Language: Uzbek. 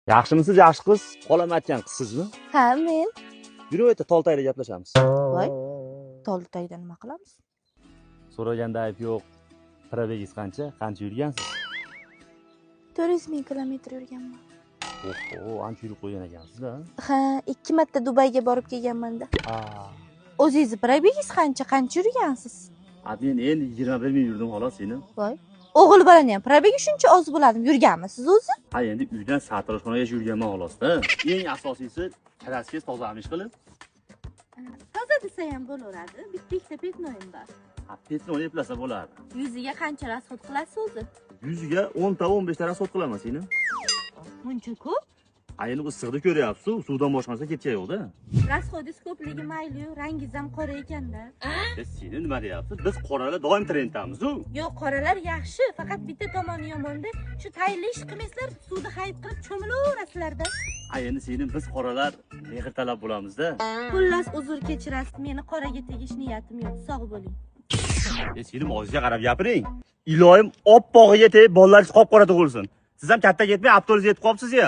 Yaxshimisiz, yaxshi qiz? Xolam aytgan qizsizmi? Ha, men. Yuring, yerda tol tagida gaplashamiz. Voy, tol tagida nima qilamiz? So'raganda ayb yo'q. Пробег ingiz qancha? Qancha yurgansiz? 400 000 kilometr yurganman. Oho, ancha yurib qo'ygan ekansiz-da. Ha, ikki marta Dubayga borib kelganmanda. Ha. O'zingizni пробег ingiz qancha? Qancha yurgansiz? A, men endi 21 000 yurdim xolos seni. Voy, o'g'il bolani ham пробег i shuncha oz bo'ladimi? Yurganmisiz o'zi? Ha, endi uydan sartaroshxonagacha yurganman xolosda. Eng asosiysi, коляска ngiz tozami ishqilib? Toza desa ham bo'laveradi, bitta ikkita пятно yim bor. Ha, пятно ni eplasa bo'ladi. Yuziga qancha расход qilasiz o'zi? Yuziga 10 ta, 15 ta расход qilaman seni. Muncha ko'p? A, endi issiqda ko'ryapsiz, suvdan boshqa narsa ketgan yo'qda. Расход ingiz ko'pligi mayli-yu, rangingiz ham qora ekanda. E, seni nima deyapsiz? Biz qoralar doim trenddamiz-u. Yo'q, qoralar yaxshi, faqat bitta tomoni yomonda, shu tayinli ish qilmaysizlar, suvda hayib qilib cho'milaverasizlarda. A, endi seni, biz qoralar mehr talab bo'lamizda. Xullas, uzr, kechirasiz, meni qoraga tegish niyatim yo'q, sog' bo'ling. E, seni, og'zingizga qarab gapiring. Iloyim oppog'iga tegib, bolalaringiz qop qora tug'ilsin. Siz ham katta ketmay, avtorizga yetib qolibsiz ya.